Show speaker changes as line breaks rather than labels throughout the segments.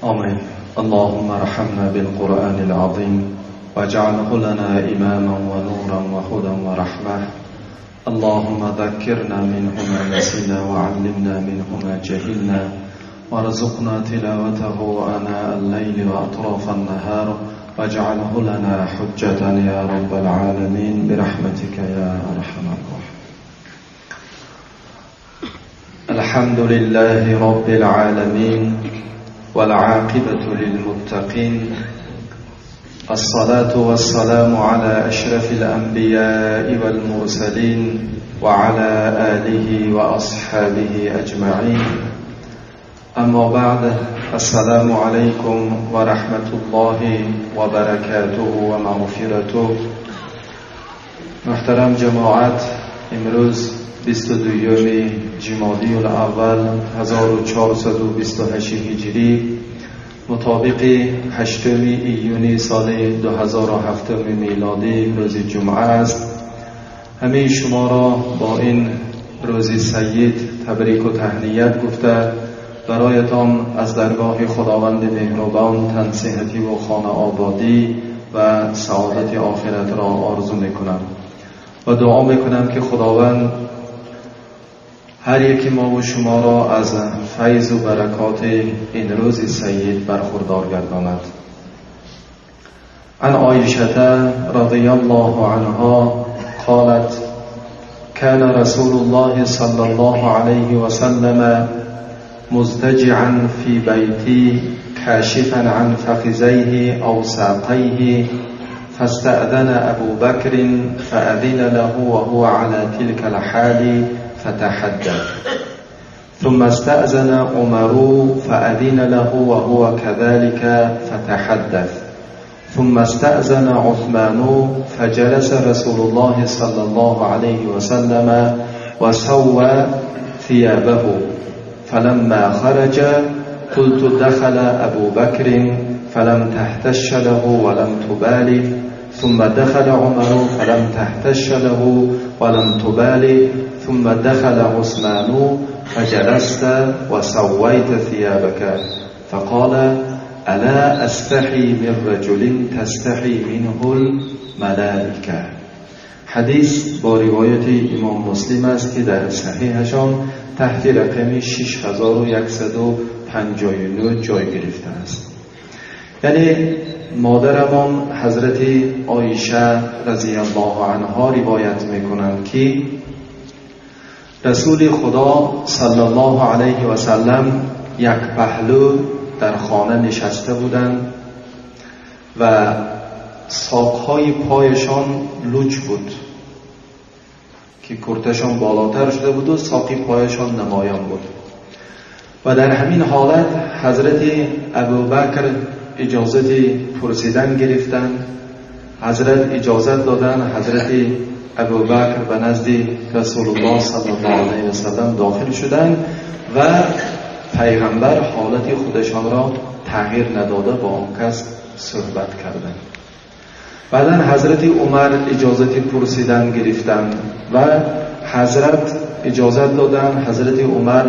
آمين. اللهم ارحمنا بالقرآن العظيم واجعله لنا إماما ونورا وهدى ورحمة. اللهم ذكرنا منه ما نسينا وعلمنا منه ما جهلنا وارزقنا تلاوته آناء الليل وأطراف النهار واجعله لنا حجة يا رب العالمين برحمتك يا أرحم الراحمين. الحمد لله رب العالمين والعاقبة للمتقين، الصلاة والسلام على أشرف الأنبياء والمرسلين وعلى آله وأصحابه أجمعين. أما بعد، السلام عليكم ورحمة الله وبركاته ومغفرته. محترم جماعت، امروز 22 جمادی الاول 1428 هجری مطابق 8 ایونی سال 2007 میلادی روز جمعه است. همه شما را با این روز سید تبریک و تهنیت گفته برایتان از درگاه خداوند مهربان تنصیحتی و خانه آبادی و سعادت آخرت را آرزو میکنم و دعا میکنم که خداوند هر یکی ما و شما را از فیض و برکات این روز سید برخوردار گرداند. عن عایشه رضی الله عنها قالت كان رسول الله صلى الله عليه وسلم مضطجعا في بيتي كاشفا عن فخذيه أو ساقيه، فاستأذن أبو بكر فأذن له وهو على تلك الحال فتحدث، ثم استأذن عمر فأذن له وهو كذلك فتحدث، ثم استأذن عثمان فجلس رسول الله صلى الله عليه وسلم وسوى ثيابه، فلما خرج قلت دخل أبو بكر فلم تهتش له ولم تبالي، ثم دخل عمر فلم تهتش له ولم تبالي، ثم دخل عثمان فجلست وسويت ثيابك، فقال ألا أستحي من رجل تستحي منه الملائكة. حدیث با روایت امام مسلم است که در صحیحشان تحت رقم 6159 جای گرفته است. یعنی مادرمان حضرت عایشه رضی الله عنها روایت میکنند که رسول خدا صلی الله علیه و سلم یک پهلو در خانه نشسته بودند و ساقهای پایشان لوچ بود که کرتشان بالاتر شده بود و ساقی پایشان نمایان بود و در همین حالت حضرت ابوبکر اجازت پرسیدن گرفتند. حضرت اجازت دادن، حضرت ابوبکر به نزد رسول الله صلی الله علیه و سلم داخل شدند و پیغمبر حالت خودشان را تغییر نداده با آن کس صحبت کردند. بعدا حضرت عمر اجازت پرسیدن گرفتند و حضرت اجازت دادند. حضرت عمر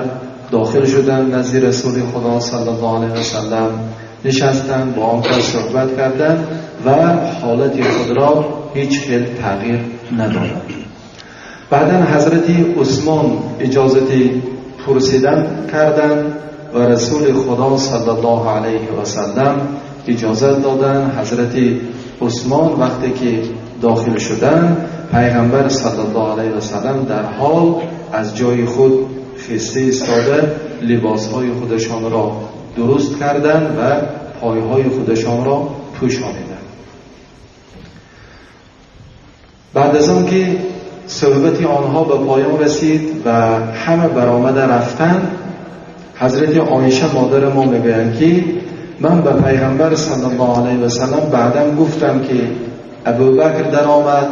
داخل شدند نزد رسول خدا صلی الله علیه و سلم، نشستند، با آن کس صحبت کردند و حالت خود را هیچ خیل تغییر ندادند. بعدا حضرت عثمان اجازت پرسیدن کردند و رسول خدا صلی الله علیه و سلم اجازت دادند. حضرت عثمان وقتی که داخل شدند، پیغمبر صلی الله علیه و سلم در حال از جای خود خسته ایستاده لباسهای خودشان را درست کردند و پایهای خودشان را پوشانیدند. بعد از آن که صحبت آنها به پایان رسید و همه برآمده رفتند، حضرت عایشه مادر ما میگویند که من به پیغمبر صلی الله علیه و سلم بعدم گفتم که ابوبکر در آمد،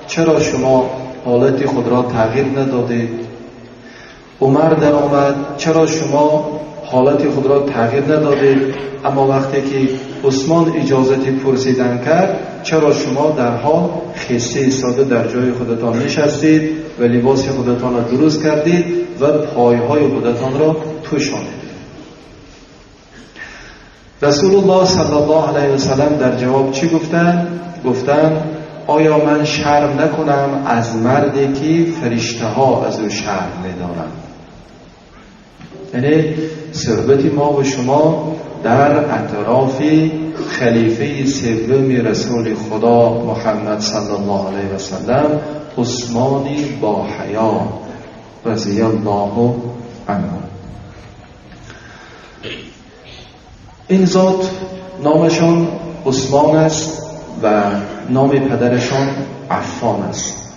چرا شما حالت خود را تغییر ندادید؟ عمر در آمد، چرا شما حالت خود را تغییر ندادید؟ اما وقتی که عثمان اجازت پرسیدن کرد، چرا شما در حال خسته ایستاده در جای خودتان نشستید و لباس خودتان را درست کردید و پایهای خودتان را پوشانید؟ رسول الله صلی الله علیه و سلم در جواب چی گفتند؟ گفتند آیا من شرم نکنم از مردی که فرشته ها از او شرم می‌دارند؟ یعنی صحبت ما و شما در اطراف خلیفه سوم رسول خدا محمد صلی الله علیه و سلم، عثمانی با حیا رضی الله عنه. این ذات نامشان عثمان است و نام پدرشان عفان است.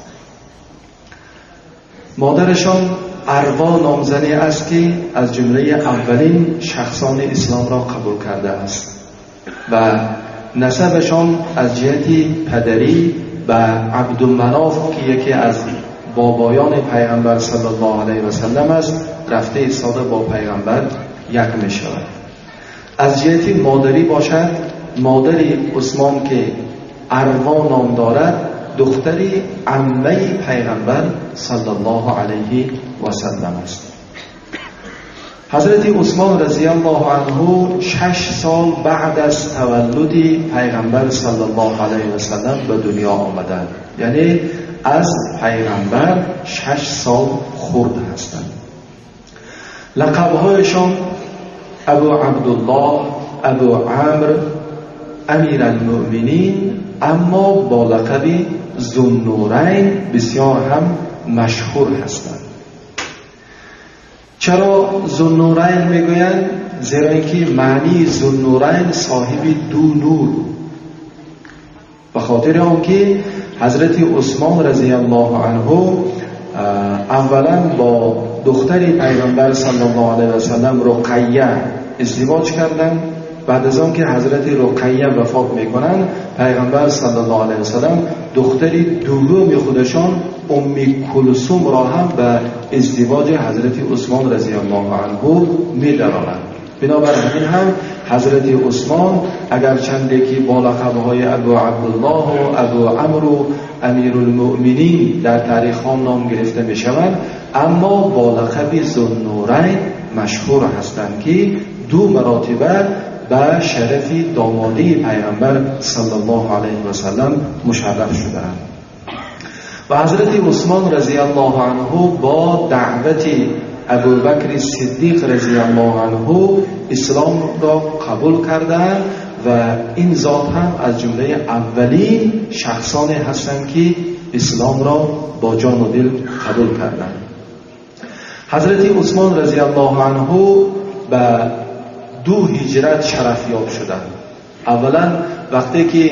مادرشان اروا نامزنی است که از جمله اولین شخصان اسلام را قبول کرده است و نسبشان از جهت پدری به عبدالمناف که یکی از بابایان پیغمبر صلی الله علیه و سلم است رفته ایستاده با پیغمبر یک می شود. از جهت مادری باشد، مادری عثمان که اروا نام دارد دختری عمه پیغمبر صلی الله علیه و سلم است. حضرت عثمان رضی الله عنه 6 سال بعد از تولد پیغمبر صلی الله علیه و سلم به دنیا آمدند، یعنی از پیغمبر 6 سال خرد هستند. لقبهایشان ابو عبدالله، ابو عمرو، امیرالمؤمنین، اما با لقب ذوالنورین بسیار هم مشهور هستند. چرا ذوالنورین میگویند؟ زیرا اینکه معنی ذوالنورین صاحب دو نور، به خاطر آنکه حضرت عثمان رضی الله عنه اولا با دختر پیغمبر صلی الله علیه و سلم رقیه ازدواج کردند. بعد از آن که حضرت رقیه وفات میکنند، پیغمبر صلی الله علیه و سلم دختر دوم خودشان ام کلثوم را هم به ازدواج حضرت عثمان رضی الله عنه می‌درآورند. بنابراین همین هم حضرت عثمان اگر چنده که با لقب‌های ابو عبدالله و ابو عمرو و امیرالمؤمنین در تاریخ ها نام گرفته می‌شوند، اما با لقب ذوالنورین مشهور هستند که دو مراتبه به شرف دامادی پیغمبر صلی الله علیه و سلم مشرف شدند. و حضرت عثمان رضی الله عنه با دعوت ابوبکر صدیق رضی الله عنه اسلام را قبول کردند و این ذات هم از جمله اولین شخصانی هستند که اسلام را با جان و دل قبول کردند. حضرت عثمان رضی الله عنه به 2 هجرت شرفیاب شدند. اولا وقتی که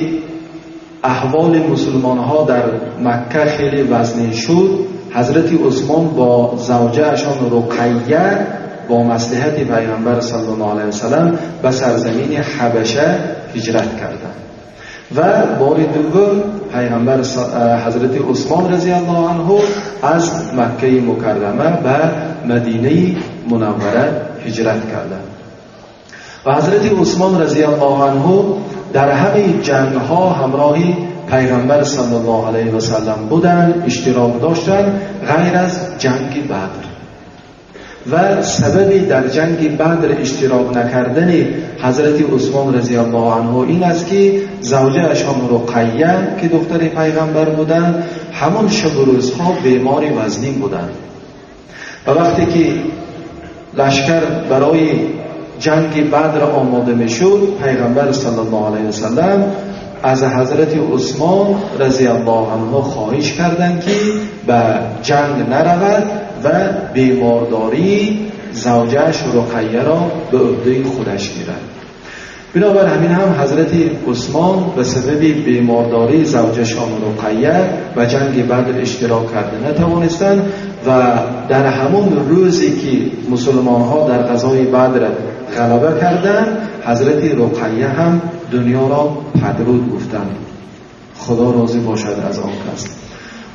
احوال مسلمان ها در مکه خیلی وزنی شد، حضرت عثمان با زوجه‌شان رقیه با مصلحت پیغمبر صلی الله علیه و سلم به سرزمین حبشه هجرت کردند. و بار دوم پیغمبر حضرت عثمان رضی الله عنه از مکه مکرمه به مدینه منوره هجرت کردند. و حضرت عثمان رضی الله عنه در همه جنگ ها همراه پیغمبر صلی الله علیه و سلم بودند، اشتراک داشتند، غیر از جنگ بدر. و سبب در جنگ بدر اشتراک نکردن حضرت عثمان رضی الله عنه این است که زوجه‌شان رقیه که دختر پیغمبر بودند همون شب و روزها بیمار وزنین بودند و وقتی که لشکر برای جنگ بدر آماده میشد، پیغمبر صلی الله علیه و سلم از حضرت عثمان رضی الله عنه خواهش کردند که به جنگ نرود و بیمارداری زوجه‌اش رقیه را به عهده خودش گیرد. بنابر همین هم حضرت عثمان به سبب بیمارداری زوجه‌شان رقیه و جنگ بدر اشتراک کرده نتوانستند و در همون روزی که مسلمان ها در غزای بدر غلبه کردند، حضرت رقیه هم دنیا را پدرود گفتند. خدا راضی باشد از آن کس.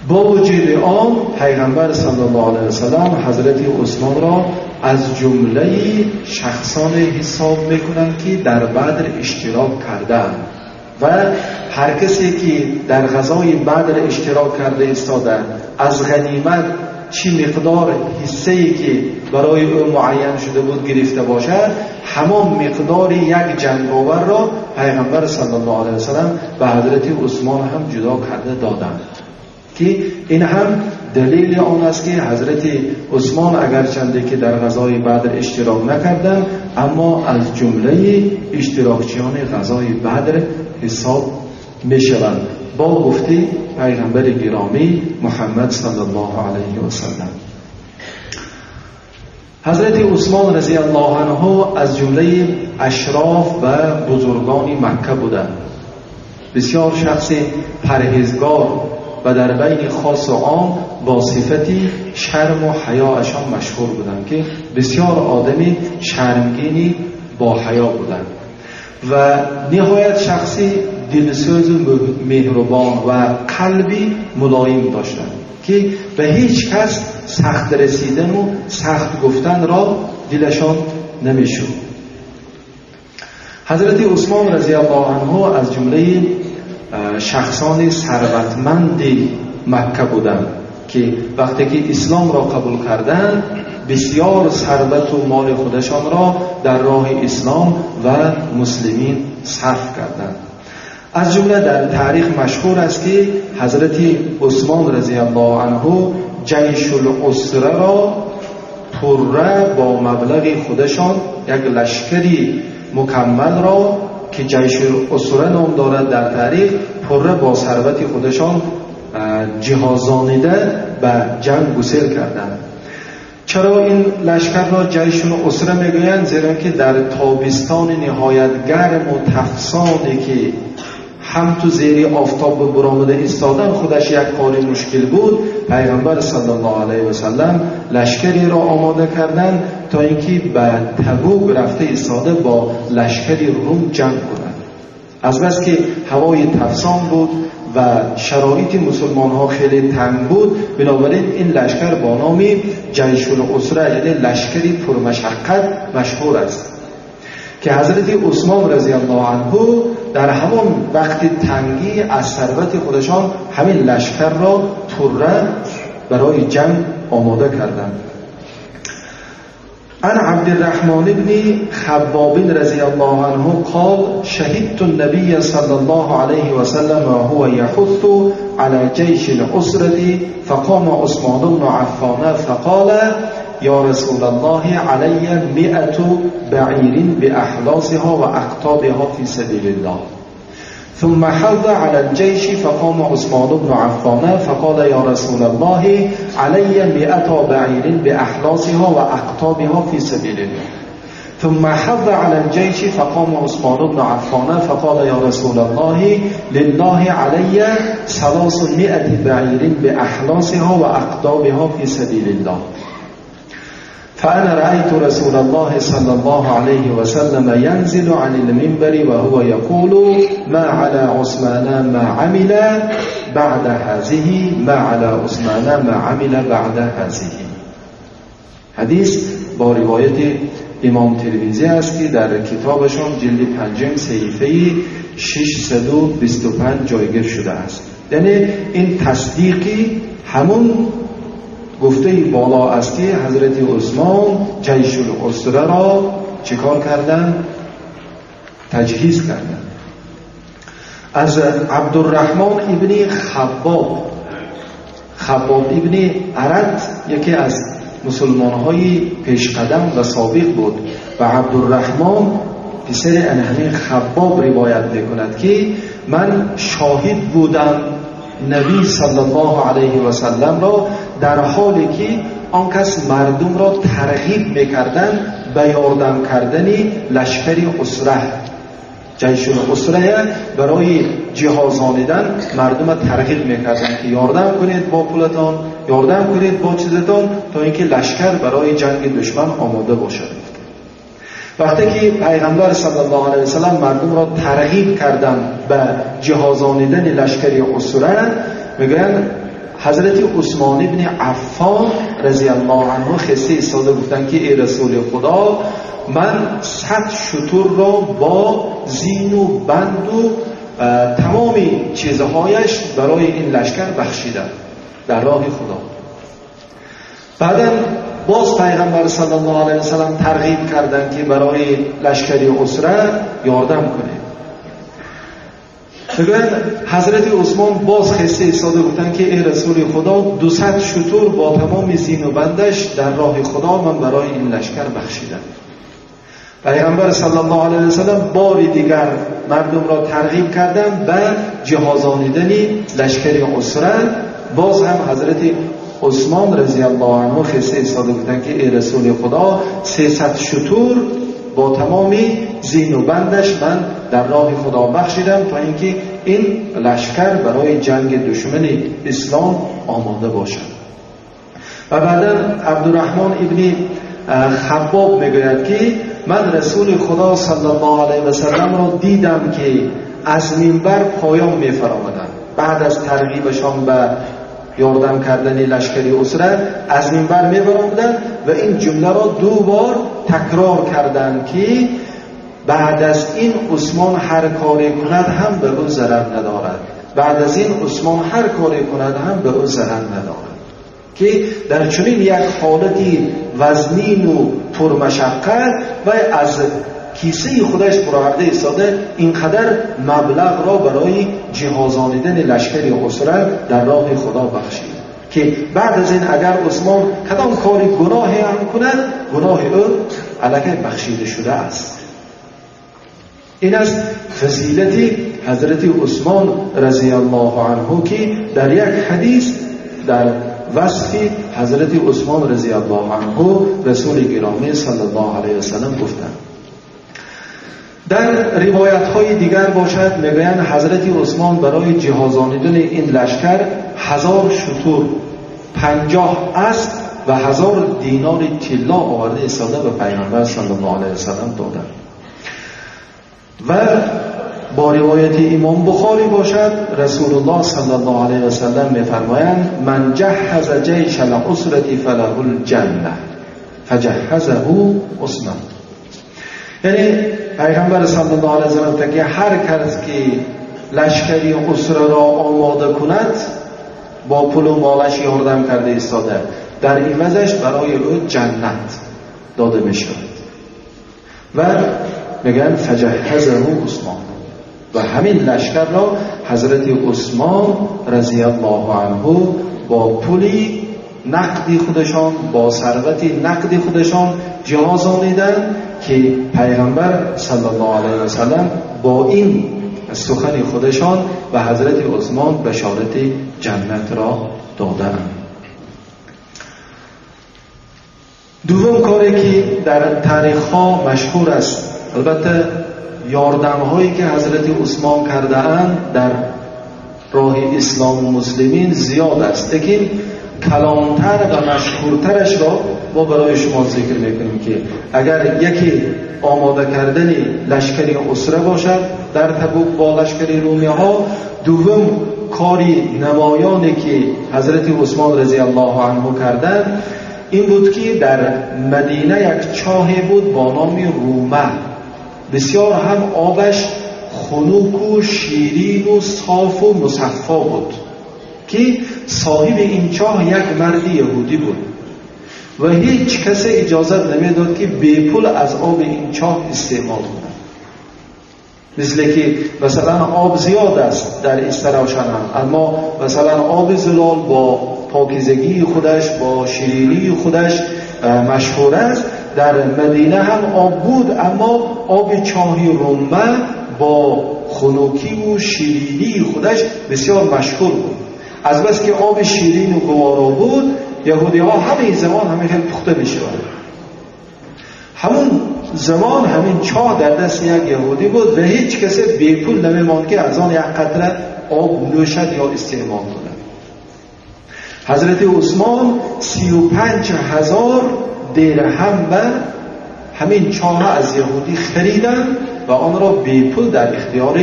با وجود آن پیغمبر صلی الله علیه و سلم حضرت عثمان را از جمله شخصان حساب میکنند که در بدر اشتراک کردند و هر کسی که در غزای بدر اشتراک کرده ایستاده از غنیمت چی مقدار حصه‌ای که برای او معین شده بود گرفته باشد، همان مقدار یک جنگاور را پیغمبر صلی الله علیه و سلم به حضرت عثمان هم جدا کرده دادند که این هم دلیل آن است که حضرت عثمان اگرچنده که در غزای بدر اشتراک نکردند، اما از جمله اشتراکچیان غزای بدر حساب میشوند با گفته پیغمبر گرامی محمد صلی الله علیه و سلم. حضرت عثمان رضی الله عنه از جمله اشراف و بزرگان مکه بودند، بسیار شخص پرهیزگار و در بین خاص و عام با صفتی شرم و حیاءشان مشهور بودند که بسیار آدمی شرمگینی با حیا بودند و نهایت شخصی دلسوز و مهربان و قلبی ملایم داشتند که به هیچ کس سخت رسیدن و سخت گفتن را دلشان نمیشد. حضرت عثمان رضی الله عنه از جمله شخصان ثروتمند مکه بودند که وقتی که اسلام را قبول کردند بسیار ثروت و مال خودشان را در راه اسلام و مسلمین صرف کردند. از جمله در تاریخ مشهور است که حضرت عثمان رضی الله عنه جیش العسره را پره با مبلغ خودشان یک لشکری مکمل را که جیش العسره نام دارد در تاریخ، پره با ثروت خودشان جهازانیده به جنگ گسیل کردند. چرا این لشکر را جیش العسره میگویند؟ زیرا که در تابستان نهایت گرم و تفسانی که هم تو زیر آفتاب برآمده ایستادن خودش یک کار مشکل بود، پیغمبر صلی الله علیه و سلم لشکری را آماده کردند تا اینکه به تبوک رفته ایستاده با لشکری روم جنگ کنند. از بس که هوای تفسان بود و شرایط مسلمان ها خیلی تنگ بود، بنابراین این لشکر با نام جیش العسره یعنی لشکری پرمشقت مشهور است که حضرت عثمان رضی الله عنه در همان وقت تنگی از ثروت خودشان همین لشکر را طره برای جنگ آماده کردند. عن عبد الرحمن بن خباب رضی الله عنه قال شهدت النبي صلى الله عليه وسلم وهو يحث على جيش العسرة فقام عثمان بن عفان فقال یا رسول الله علی 100 بعیر بأحلاسها وأقطابها في سبيل الله. ثم حض على الجيش فقام عثمان بن عفان فقال یا رسول الله علی 100 بعیر بأحلاسها وأقطابها في سبيل الله. ثم حض على الجيش فقام عثمان بن عفان فقال یا رسول الله لله علی 300 بعیر بأحلاسها وأقطابها في سبيل الله. فأنا رأيت رسول الله صلى الله عليه وسلم ينزل عن المنبر وهو يقول ما على عثمان ما عمل بعد هذه ما على عثمان ما عمل بعد هذه. حدیث با روایت امام ترمذی است که در کتابشان جلد 5 صحیفه 625 جایگیر شده است. یعنی این تصدیقی همون گفته بالا است که حضرت عثمان جیش العسره را چیکار کردن؟ تجهیز کردن. از عبدالرحمن ابن خباب، خباب ابن ارد یکی از مسلمانهای پیشقدم و سابق بود و عبدالرحمن پسر همین خباب روایت میکند که من شاهد بودم نبی صلی الله علیه و سلم را در حالی که آن کس مردم را ترغیب میکردن به یاردم کردن لشکر عسره، جیش العسره برای جهازانیدن مردم را ترغیب میکردن که یاردم کنید با پولتان، یاردم کنید با چیزتان تا اینکه لشکر برای جنگ دشمن آماده باشد. وقتی که پیغمبر صلی الله علیه و سلم مردم را ترغیب کردن به جهازانیدن لشکر عسره، میگن حضرت عثمان ابن عفان رضی الله عنه خسته ایستاده گفتن که ای رسول خدا، من 100 شتر را با زین و بند و تمام چیزهایش برای این لشکر بخشیدم در راه خدا. بعدا باز پیغمبر صلی الله علیه و سلم ترغیب کردند که برای لشکری عسره یاردم کنید. میگویند حضرت عثمان باز خسته ایستاده گفتند که ای رسول خدا، 200 شتر با تمام زین و بندش در راه خدا من برای این لشکر بخشیدم. پیغمبر صلی الله علیه و سلم باری دیگر مردم را ترغیب کردند به جهازانیدن لشکر عسره. باز هم حضرت عثمان رضی الله عنه خسته ایستاده گفتند که ای رسول خدا، 300 شتر با تمام زین و بندش من در راه خدا بخشیدم تا اینکه این لشکر برای جنگ دشمن اسلام آماده باشد. و بعدا عبدالرحمن ابن خباب میگوید که من رسول خدا صلی الله علیه و سلم را دیدم که از منبر پایان میفرامدند. بعد از ترغیبشان به یاردم کردن لشکری عسره از منبر میبرآمدند و این جمله را 2 بار تکرار کردند که بعد از این عثمان هر کاری کند هم به او ضرر ندارد، بعد از این عثمان هر کاری کند هم به او ضرر ندارد. که در چنین یک حالتی وزنین و پرمشقت و از کیسه خودش برآورده ایستاده اینقدر مبلغ را برای جهازانیدن لشکر عسره در راه خدا بخشید که بعد از این اگر عثمان کدام کاری گناهی هم کند، گناه او علیه بخشیده شده است. این از فضیلت حضرت عثمان رضی الله عنه که در یک حدیث در وصف حضرت عثمان رضی الله عنه رسول گرامی صلی الله علیه وسلم گفتند. در روایت های دیگر باشد میگویند حضرت عثمان برای جهازانیدن این لشکر 1000 شتر، 50 اسب و 1000 دینار طلا آورده ایستاده به پیامبر صلی الله علیه وسلم دادند. و با روایت امام بخاری باشد رسول الله صلی الله علیه وسلم میفرمایند من جهز جیش العسرة فله الجنه فجهزه عثمان. یعنی پیغمبر صلی الله علیه وسلم که هر کس که لشکری عسره را آماده کند با پول و مالش یاردم کرده ایستاده، در عوضش برای او جنت داده می شود. و میگن فجهزه عثمان، و همین لشکر را حضرت عثمان رضی الله عنه با پولی نقدی خودشان، با ثروت نقدی خودشان جهاز آنیدند که پیغمبر صلی الله علیه و سلم با این سخن خودشان به حضرت عثمان بشارت جنت را دادند. دوم کاری که در تاریخ ها مشهور است، البته یاردم هایی که حضرت عثمان کرده اند در راه اسلام و مسلمین زیاد است، لیکن کلانتر و مشهورترش را ما برای شما ذکر میکنیم که اگر یکی آماده کردن لشکری عسره باشد در تبوک با لشکری رومی ها، دوم کاری نمایانی که حضرت عثمان رضی الله عنه کردند این بود که در مدینه یک چاهی بود با نام رومه، بسیار هم آبش خنک و شیرین و صاف و مصفا بود که صاحب این چاه یک مرد یهودی بود و هیچ کس اجازت نمیداد که بی پول از آب این چاه استعمال کند. مثل که مثلا آب زیاد است در استراوشن هم، اما مثلا آب زلال با پاکیزگی خودش، با شیرینی خودش مشهور است. در مدینه هم آب بود، اما آب چاهی رومه با خنکی و شیرینی خودش بسیار مشهور بود. از بس که آب شیرین و گوارا بود، یهودی ها همین زمان همین خیلی پخته می شود. همون زمان همین چاه در دست یک یهودی بود و هیچ کسی بی پول نمی ماند که از آن یک قطره آب نوشد یا استعمال کند. حضرت عثمان 35,000 درهم به همین چاه از یهودی خریدند و آن را بی پول در اختیار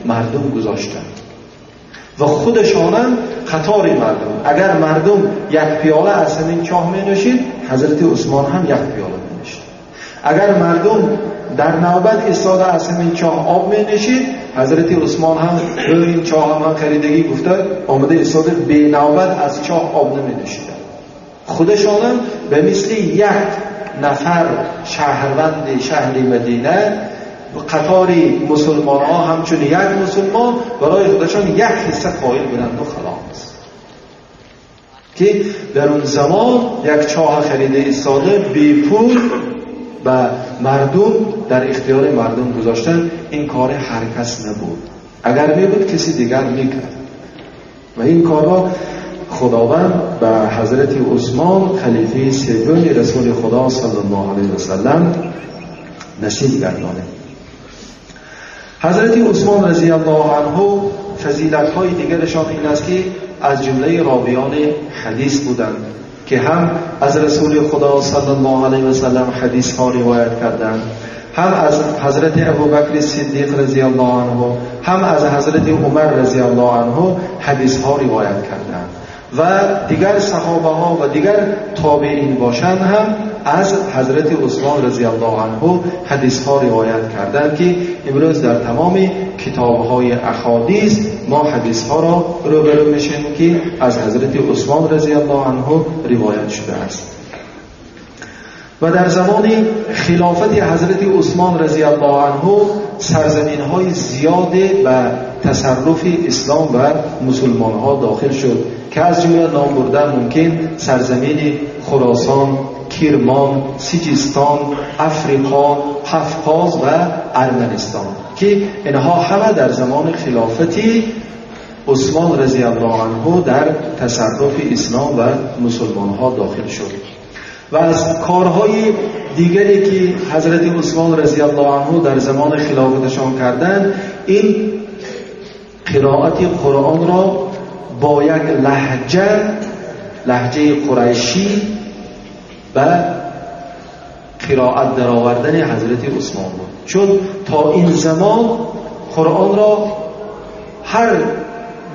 مردم گذاشتند و خودشانم خطار مردم. اگر مردم یک پیاله از همین چاه می نوشید، حضرت عثمان هم یک پیاله می نوشید. اگر مردم در نوبت ایستاده از همین چاه آب می نوشید، حضرت عثمان هم این چاه هم خریدگی گفته آمده ایستاده به نوبت از چاه آب نمی نوشیدند. خودشان به مثل یک نفر شهروند شهر مدینه قطار مسلمان ها همچون یک مسلمان برای خودشان یک حصه قائل بودند و خلاص. که در اون زمان یک چاه خریده ایستاده بی پول به مردم در اختیار مردم گذاشتن، این کار هر کس نبود. اگر می بود کسی دیگر میکرد. و این کار را خداوند به حضرت عثمان خلیفه سوم رسول خدا صلی الله علیه و سلم نصیب گردانید. حضرت عثمان رضی الله عنه فضیلت های دیگرشان این است که از جمله راویان حدیث بودند که هم از رسول خدا صلی الله علیه و سلم حدیث ها روایت کردند، هم از حضرت ابوبکر صدیق رضی الله عنه، هم از حضرت عمر رضی الله عنه حدیث ها روایت کردند و دیگر صحابه ها و دیگر تابعین باشند هم از حضرت عثمان رضی الله عنه حدیث ها روایت کردند که امروز در تمام کتاب های احادیث ما حدیث ها را روبرو میشیم که از حضرت عثمان رضی الله عنه روایت شده است. و در زمان خلافت حضرت عثمان رضی الله عنه سرزمین های زیاد به تصرف اسلام و مسلمان ها داخل شد که از جمله نام بردن ممکن سرزمین خراسان، کرمان، سیجستان، افریقا، قفقاز و ارمنستان که اینها همه در زمان خلافت عثمان رضی الله عنه در تصرف اسلام و مسلمان ها داخل شد. و از کارهای دیگری که حضرت عثمان رضی الله عنه در زمان خلافتشان کردند، این قرائت قرآن را با یک لهجه قریشی و قرائت درآوردن حضرت عثمان بود. چون تا این زمان قرآن را هر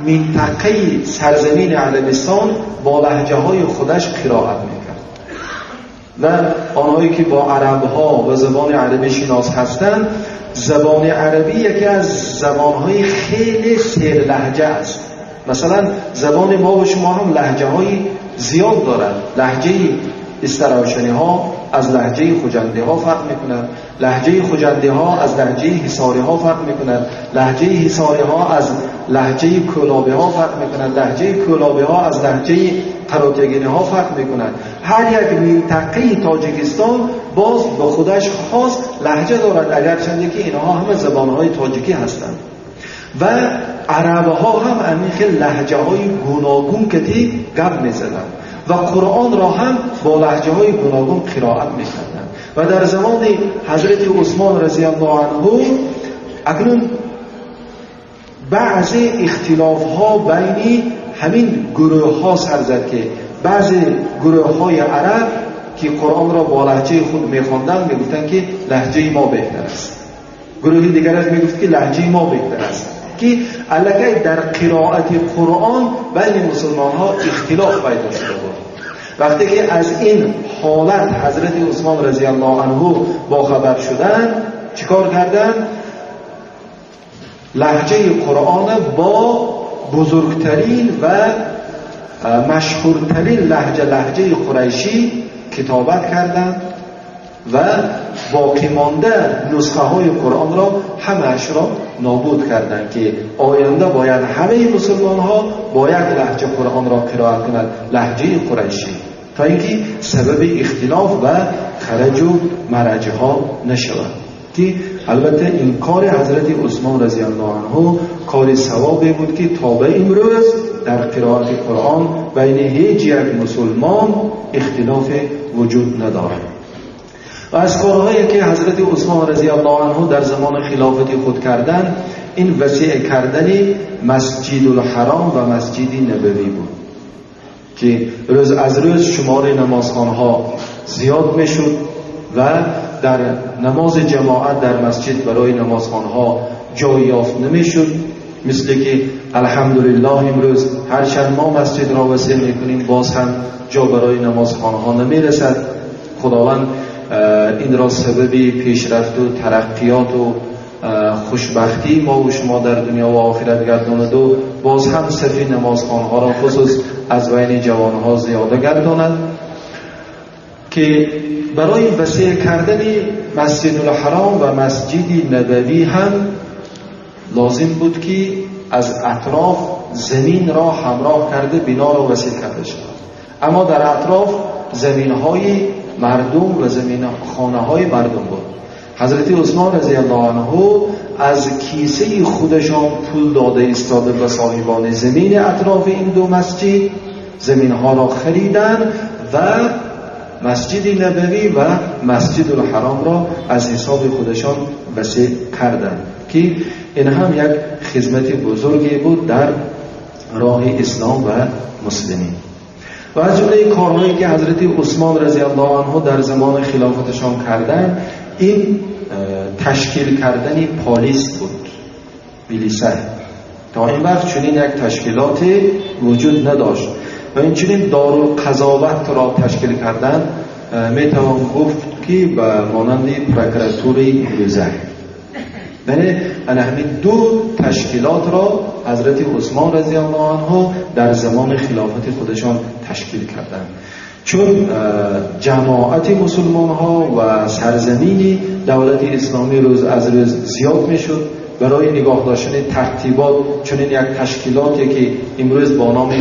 منطقه سرزمین عربستان با لهجه های خودش قرائت میکرد و آنهایی که با عرب ها و زبان عربی شناس هستند، زبان عربی یکی از زبانهای خیلی سیر لهجه است. مثلا زبان ما و شما هم لهجه های زیاد دارد. لهجه استراوشنی ها از لهجه خجندی ها فرق میکند، لهجه خجندی ها از لهجه حصاری ها فرق میکند، لهجه حصاری ها از لهجه کلابی ها فرق میکند، لهجه کلابی ها از لهجه قراتگینی ها فرق میکند. هر یک منطقه تاجیکستان باز به خودش خاص لهجه دارد، اگرچنده که اینها همه زبانهای تاجیکی هستند. و عرب ها هم همین خیلی لهجه های گوناگون کتی گپ میزدند و قرآن را هم با لهجه های گوناگون قرائت میکردند. و در زمان حضرت عثمان رضی الله عنه اکنون بعضی اختلاف ها بین همین گروه ها سر زد که بعضی گروه های عرب که قرآن را با لهجه خود میخواندند میگفتند که لهجه ما بهتر است، گروه دیگرش میگفت که لهجه ما بهتر است، که الکی در قرائت قرآن بین مسلمان ها اختلاف پیدا شده بود. وقتی که از این حالت حضرت عثمان رضی الله عنه با خبر شدن، چیکار کردن؟ لهجه قرآن با بزرگترین و مشهورترین لهجه قریشی کتابت کردند و باقی مانده نسخه های قرآن را همه‌اش را نابود کردند که آینده باید همه مسلمان ها با یک لهجه قرآن را قرائت کنند، لهجه قریشی، تا اینکه سبب اختلاف و خرج و مرج ها نشود. که البته این کار حضرت عثمان رضی الله عنه کار ثوابی بود که تا به امروز در قرائت قرآن بین هیچ یک مسلمان اختلاف وجود ندارد. و از کارهایی که حضرت عثمان رضی الله عنه در زمان خلافت خود کردند، این وسیع کردن مسجد الحرام و مسجد نبوی بود که روز از روز شمار نمازخانها زیاد میشد و در نماز جماعت در مسجد برای نمازخانها جای یافت نمیشد. مثل که الحمدلله امروز هرچند ما مسجد را وسیع میکنیم باز هم جا برای نمازخانها نمیرسد. خداوند این را سبب پیشرفت و ترقیات و خوشبختی ما و شما در دنیا و آخرت گرداند و باز هم صف نمازخانها را خصوص از بین جوانها زیاده گرداند. که برای وسیع کردن مسجد الحرام و مسجد نبوی هم لازم بود که از اطراف زمین را همراه کرده بنا را وسیع کرده شود. اما در اطراف زمین های مردم و زمین خانه های مردم بود. حضرت عثمان رضی الله عنه از کیسه خودشان پول داده ایستاده به صاحبان زمین اطراف این دو مسجد، زمین ها را خریدن و مسجد نبوی و مسجد الحرام را از حساب خودشان وسیع کردند که این هم یک خدمت بزرگی بود در راه اسلام و مسلمین. و از جمله کارهایی که حضرت عثمان رضی الله عنه در زمان خلافتشان کردند، این تشکیل کردن پالیس بود، میلیسه. تا این وقت چنین یک تشکیلات وجود نداشت و این چنین دارالقضاوت را تشکیل کردن، میتوان گفت که به مانند پرکراتوری امروزه. یعنی همین دو تشکیلات را حضرت عثمان رضی الله عنه در زمان خلافت خودشان تشکیل کردند. چون جماعت مسلمان ها و سرزمین دولت اسلامی روز از روز زیاد میشد، برای نگاه داشتن ترتیبات چنین یک تشکیلاتی که امروز با نام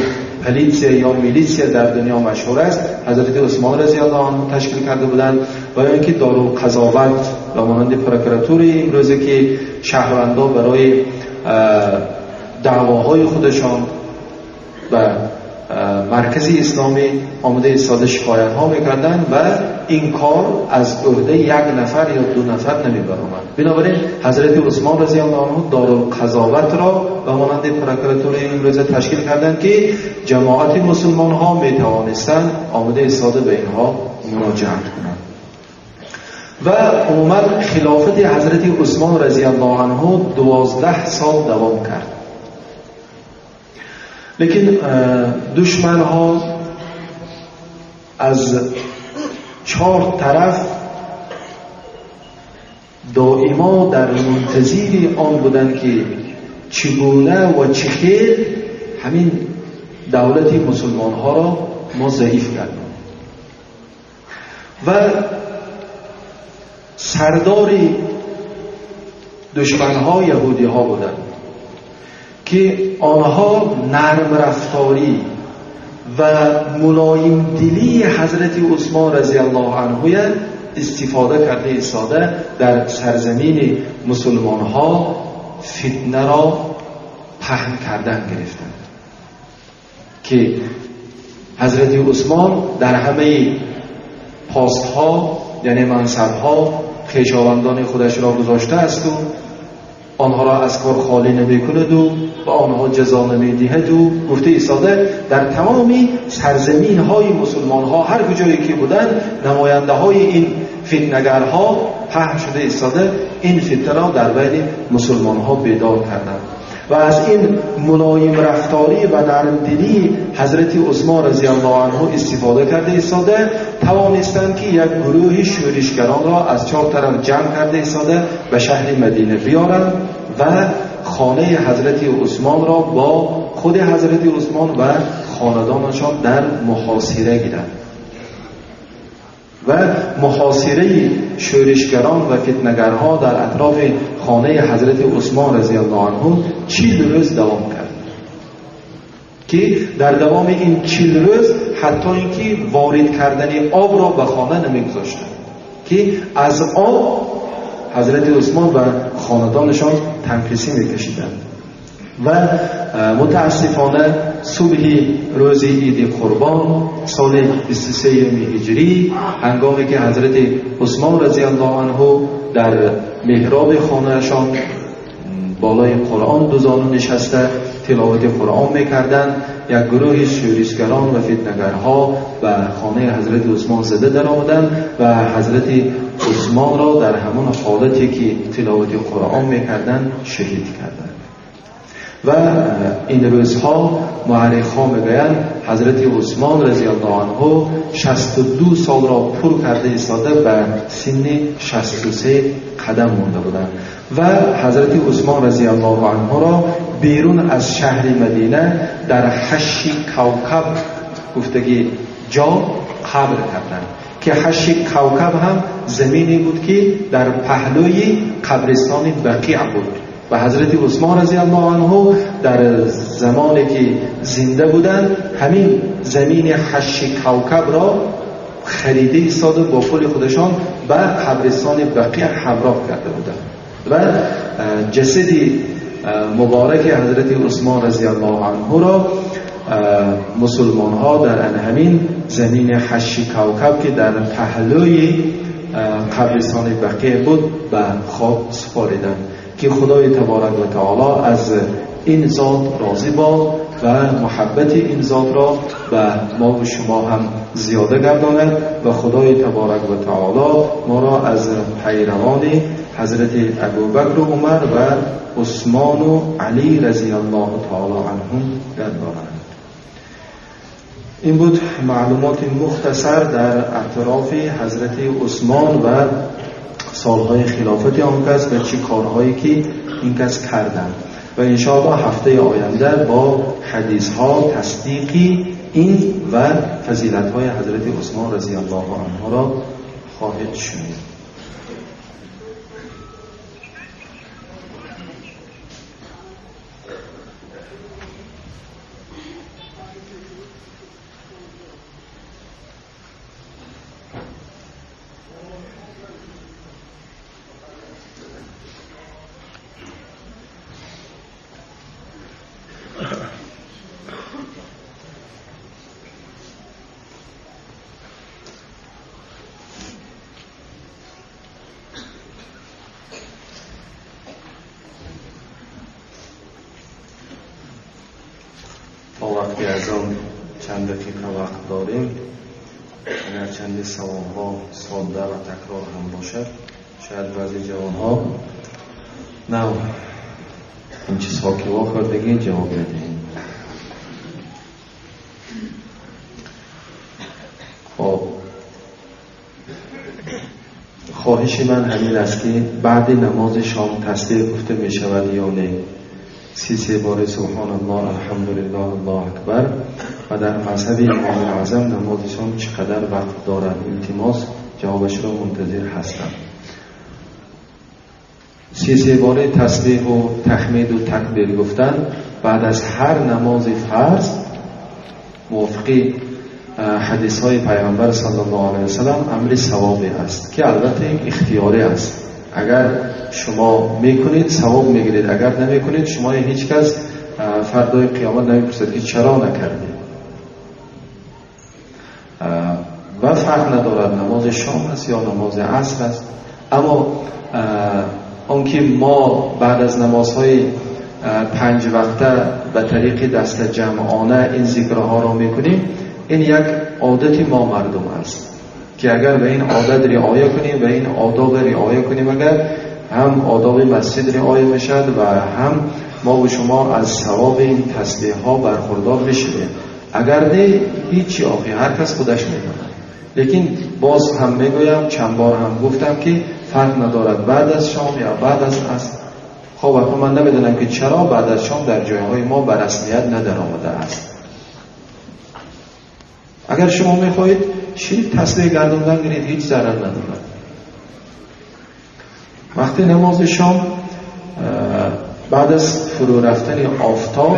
پلیتسیا یا میلیتسیا در دنیا مشهور است، حضرت عثمان رضی الله عنه تشکیل کرده بودند. و یا اینکه دارالقضاوت و مانند پرکراتوری امروزه که شهروندان برای دعواهای خودشان و مرکز اسلامی آمده ایستاده شکایت ها میکردن و این کار از عهده یک نفر یا دو نفر نمی برآمد. بنابراین حضرت عثمان رضی الله عنه دارالقضاوت را به مانند پرکراتوری امروزه تشکیل کردند که جماعت مسلمان ها می توانستند آمده ایستاده به اینها مراجعه کنند. و عموما خلافت حضرت عثمان رضی الله عنه 12 سال دوام کرد. لیکن دشمن ها از 4 طرف دائما در منتظر آن بودند که چگونه و چه خیل همین دولت مسلمان ها را ما ضعیف کردیم. و سردار دشمن ها یهودی ها بودند که آنها نرم رفتاری و ملایم دلی حضرت عثمان رضی الله عنه استفاده کرده ایستاده در سرزمین مسلمان ها فتنه را پهن کردن گرفتند که حضرت عثمان در همه پاست ها یعنی منصب ها خویشاوندان خودش را گذاشته است و آنها را از کار خالی نمی کند و به آنها جزا نمی دهد و گفته ایستاده در تمامی سرزمین های مسلمان ها هر کجایی که بودند نماینده های این فتنه‌گرها پهن شده ایستاده این فتنه را در بین مسلمان ها بیدار کردند. و از این ملایم رفتاری و نرمدلی حضرت عثمان رضی الله عنه استفاده کرده ایستاده توانستند که یک گروه شورشگران را از 4 طرف جمع کرده ایستاده به شهر مدینه بیارند و خانه حضرت عثمان را با خود حضرت عثمان و خاندانشان در محاصره گیرند. و محاصره شورشگران و فتنه‌گرها در اطراف خانه حضرت عثمان رضی الله عنه 40 روز دوام کرد که در دوام این 40 روز حتی اینکه وارد کردن آب را به خانه نمیگذاشتند که از آب حضرت عثمان و خاندانشان تنقیصی میکشیدند. و متاسفانه صبح روز عید قربان سال 23 هجری هنگامی که حضرت عثمان رضی الله عنه در محراب خانه‌شان بالای قرآن دو زانو نشسته تلاوت قرآن میکردند، یک گروه شورشگران و فتنه‌گرها به خانه حضرت عثمان زده در آمدند و حضرت عثمان را در همان حالتی که تلاوت قرآن میکردند شهید کردند. و این روزها مورخ‌ها میگویند حضرت عثمان رضی الله عنه 62 سال را پر کرده ایستاده به سن 63 قدم مانده بودند و حضرت عثمان رضی الله عنه را بیرون از شهر مدینه در 8 کوکب گفتگی جا قبر کردند که هشت کوکب هم زمینی بود که در پهلوی قبرستان بقیع بود و حضرت عثمان رضی الله عنه در زمانی که زنده بودند همین زمین هشت کوکب را خریده ایستاده با پول خودشان به قبرستان بقیع همراه کرده بودند و جسد مبارک حضرت عثمان رضی الله عنه را مسلمان ها در همین زمین هشت کوکب که در پهلوی قبرستان بقیع بود به خاک سپاریدند که خدای تبارک و تعالی از این ذات راضی باد و محبت این ذات را به ما و شما هم زیاده گرداند و خدای تبارک و تعالی ما را از پیروان حضرت ابوبکر و عمر و عثمان و علی رضی الله تعالی عنهم گرداند. این بود معلومات مختصر در اطراف حضرت عثمان و سالهای خلافت آن کس و چه کارهایی که این کس کردند و انشاءالله هفته آینده با حدیث ها تصدیقی این و فضیلت های حضرت عثمان رضی الله عنه را خواهید شنید. وقتی از آن چند دقیقه وقت داریم، اگر چند سوال ها ساده و تکرار هم باشد، شاید بعضی جوان ها نه این چیزها که واخوردگی جواب بدهیم. خب خواهش من همین است که بعد نماز شام تسبیح گفته می شود یا نه؟ 33 بار سبحان الله، الحمدلله، الله اکبر. و در مذهب امام اعظم نماز شام چقدر وقت دارد؟ التماس جوابش را منتظر هستم. 33 بار تسبیح و تحمید و تکبیر گفتن بعد از هر نماز فرض موافقی حدیث های پیامبر صلی الله علیه و سلم امر ثوابی است که البته اختیاری است. اگر شما میکنید ثواب میگیرید، اگر نمیکنید شما هیچ کس فردای قیامت نمیپرسد که چرا نکردید. و فرق ندارد نماز شام است یا نماز عصر است. اما آنکه ما بعد از نمازهای 5 وقته به طریق دست جمعانه این ذکرها را میکنیم، این یک عادت ما مردم است که اگر به این عادت رعایت کنیم و این آداب رعایت کنیم، اگر هم آداب مسجد رعایت میشد و هم ما و شما از ثواب این تسبیح ها برخوردار میشیم. اگر نه هیچی، آخی هر کس خودش میداند. لیکن باز هم میگویم، چند بار هم گفتم که فرق ندارد بعد از شام یا بعد از عصر. خب من نمیدونم که چرا بعد از شام در جایهای ما به رسمیت ندر آمده است. اگر شما میخواهید شیر تسبیح گردوندن گیرید، هیچ ضرر ندارد. وقتی نماز شام بعد از فرو رفتن آفتاب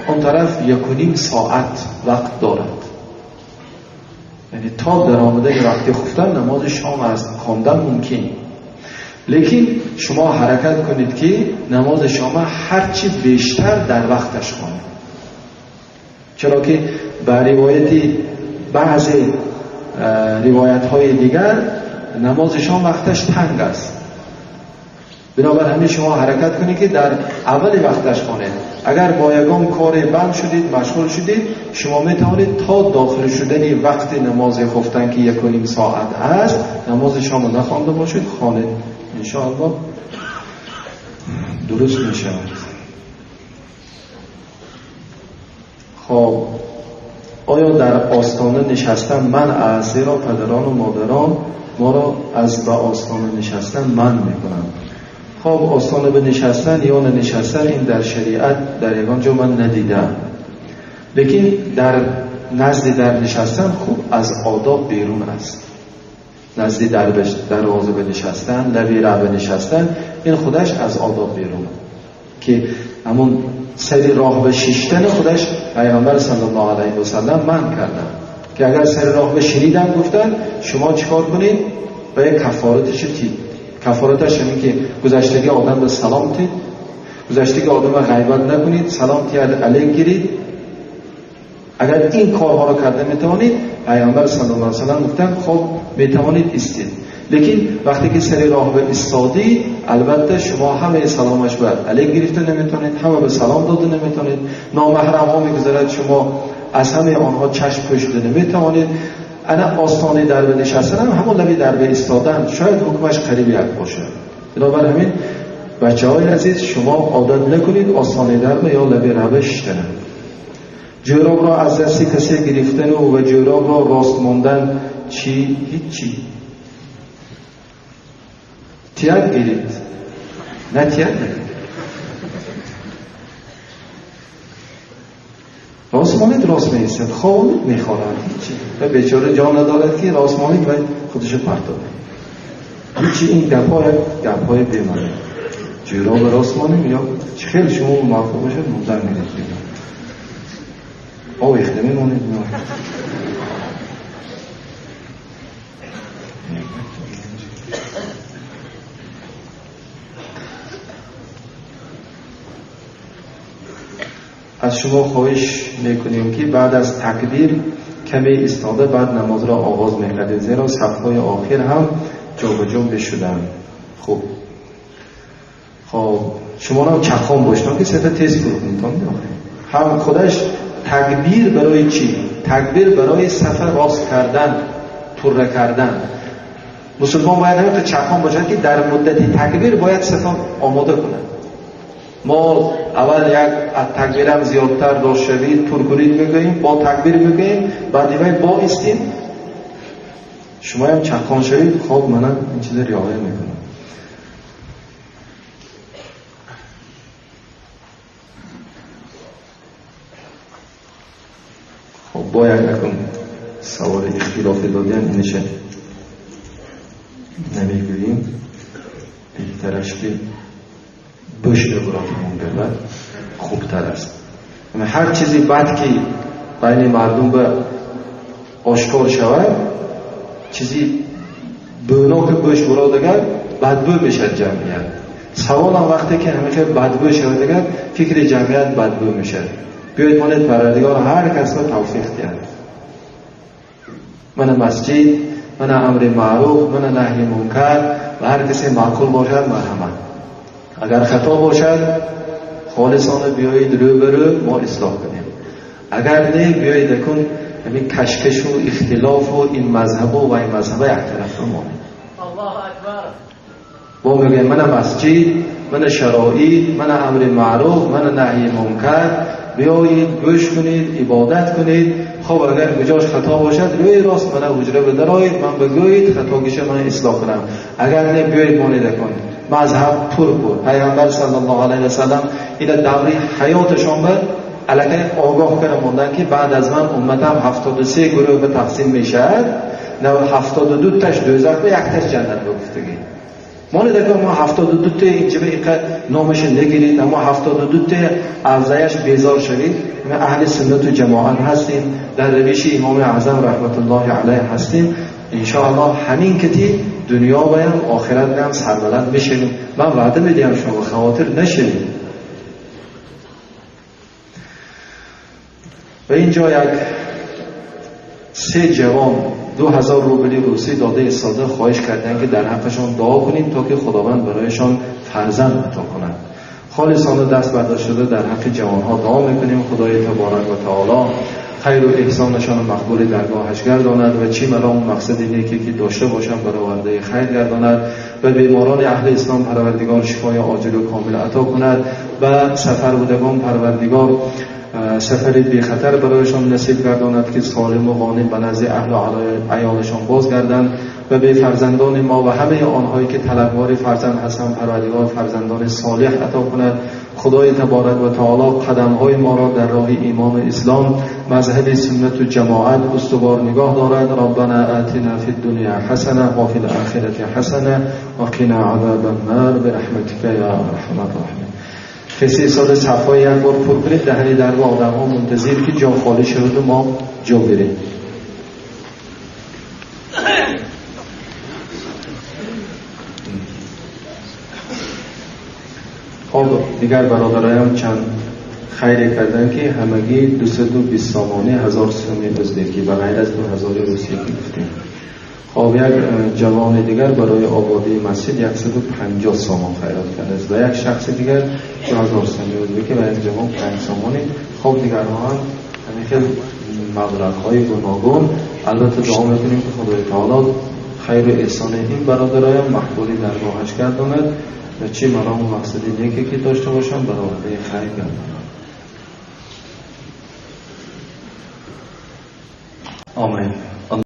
آن طرف 1.5 ساعت وقت دارد، یعنی تا در آمدن وقتی خفتن نماز شام از خواندن ممکن. لیکن شما حرکت کنید که نماز شام هرچی بیشتر در وقتش خوانید، چرا که به روایت بعضی روایت های دیگر نماز شام وقتش تنگ است. بنابراین همین شما حرکت کنید که در اول وقتش خوانید. اگر با یگان کار بند شدید، مشغول شدید، شما میتوانید تا داخل شدن وقت نماز خفتن که 1.5 ساعت است نماز شام نخوانده باشید، خوانید، انشاءالله درست میشود. خب آیا در آستانه نشستن من است؟ زیرا پدران و مادران ما را از به آستانه نشستن من میکنند. خب آستانه به نشستن یا ننشستن این در شریعت در یگان جا من ندیدم، لیکن در نزد در نشستن خوب از آداب بیرون است. نزدی دروازه بنشستن، لبی ره بنشستن، این خودش از آداب بیرون که همون سری راه به شیشتن خودش پیامبر صلی الله علیه و سلم منع کردن که اگر سر راه به شنیدن گفتن شما چیکار کنید؟ باید کفارتش تید. کفارتش همین که گذشتگی آدم به سلام تید، گذشتگی آدم به غیبت نکنید، سلام تید علیه گیرید. اگر این کارها رو کرده میتوانید، پیامبر صلی الله علیه و سلم گفتن خب میتوانید استید. لیکن وقتی که سر راه به استادی، البته شما همه سلامش به علیه گرفته نمیتونید، همه به سلام داده نمیتونید، نامحرم ها میگذارد شما از همه آنها چشم پوشیده نمیتوانید. انا آستانه دربه نشستن هم همون لبی دربه ایستادن شاید حکمش قریب یک باشه. بنابر همین بچه های عزیز شما عادت نکنید آستانه دربه یا لبی ربه شدن. جوراب را از دست کسی گرفتن و جوراب را راست ماندن چی؟ هیچی. تیاد گیرید نه تیاد نگیرید. راست مانید راست میایستد، خوابید میخورد هیچی. و بیچاره جان ندارد که راست مانید و خودشو پرتابه هیچی. این گپای گپای بیمانه. جوراب راست مانیم یا خیلی شما موفق باشد موندن میرید آویخته میمونید. از شما خواهش میکنیم که بعد از تکبیر کمی ایستاده بعد نماز را آغاز میکردید، زیرا صفهای آخر هم جابجا میشدند. خب شما هم چخان باشتان که صفحه تیز فرو کنید. هم خودش تکبیر برای چی؟ تکبیر برای صفحه راست کردن، طره کردن. مسلمان باید همینطور چخان باشد که در مدت تکبیر باید صفحه آماده کند. ما اول یک از تکبیرم زیادتر داشت شوید تور کنید میگوییم، با تکبیر میگوییم، بعد دیوی با استیم. شما هم چخان شوید، خب منم این چیز رعایت میکنم. خب باید نکن سوال اختلاف دادن اینشه نمیگوییم، بهترش که بشر براتمون برد خوبتر است. هر چیزی بد که بین مردم به آشکار شود، چیزی بونا که بش برا دگر بدبو بشد جمعیت. سوال هم وقتی که همیشه بدبو شود دگر فکر جمعیت بدبو میشد. بیایید مانید پروردگار هر کس را توفیق دهد. من مسجد، من امر معروف، من نهی منکر و هر کسی معقول باشد مرحمت. اگر خطا باشد خالصانه بیایید رو به رو ما اصلاح کنیم. اگر نه بیایید کن همین کشکش و اختلاف و این مذهب و این مذهب یک طرف رو مانید.
الله اکبر.
با میگیم من مسجد، من شرایط، من امر معروف، من نهی منکر، بیایید گوش کنید، عبادت کنید. خب اگر کجاش خطا باشد روی راست من حجره بدرایید، من بگویید خطاگیش من اصلاح کنم. اگر نه بیایید مانید کن مذهب پر پر. پیامبر صلی الله علیه و سلم این دوره حیاتشان به علاقه آگاه کرده ماندن که بعد از من امتم 73 گروه به تقسیم میشد، 72 تاش دوزخ و یک تاش جنت به گفتگی. مانید که ما 72 تا اینجا به اینقدر نامش نگیرید، اما 72 تا افزایش بیزار شوید. ما اهل سنت و جماعت هستیم، در روش امام اعظم رحمت الله علیه هستیم. انشاءالله همین کتی دنیا و هم آخرت هم سربلند میشیم. من وعده میدیم شما خاطر نشوید. و اینجا یک سه جوان 2000 روبلی روسی داده ایستاده خواهش کردن که در حقشان دعا کنیم تا که خداوند برایشان فرزند عطا کند. خالصانه دست برداشت شده در حق جوانها دعا میکنیم. خدای تبارک و تعالی خیر و احسانشان مقبول درگاهش گرداند و چی مرام مقصد نیکی که داشته باشند برآورده خیر گرداند و بیماران اهل اسلام پروردگار شفای عاجل و کامل عطا کند و سفر بودگان پروردگار سفر بی خطر برایشان نصیب گرداند که سالم و غانم به نزد اهل و عیالشان بازگردند. و به فرزندان ما و همه آنهایی که طلبگار فرزند هستند پروردگار فرزندان صالح عطا کند. خدای تبارک و تعالی قدم‌های ما را در راه ایمان و اسلام، مذهب سنت و جماعت استوار نگاه دارد. ربنا آتنا فی الدنیا حسنه و فی الآخرة حسنه و قنا عذاب النار برحمتک یا ارحم الراحمین. کسی سال صفای یک بار پر کنید، دهنی در و آدم ها منتظر که جا خالی شد و ما جا بریم. خب دیگر برادرایم چند خیر کردن که همگی 220 سامانی 1000 سومی ازبکی و غیر از 2000 روسیه که گفتیم. خب یک جوان دیگر برای آبادی مسجد 150 سامان خیرات کرده است و یک شخص دیگر 2000 سومی ازبکی و یک جوان 5 سامانی. خب دیگرها هم همین خیلی مبلغ‌های گوناگون. البته دعا می‌کنیم که خدای تعالی خیر و احسان این برادرایم مقبولی درگاهش گرداند و چی مرام و مقصد نیکی که داشته باشم برآورده خیر گرداند. آمین.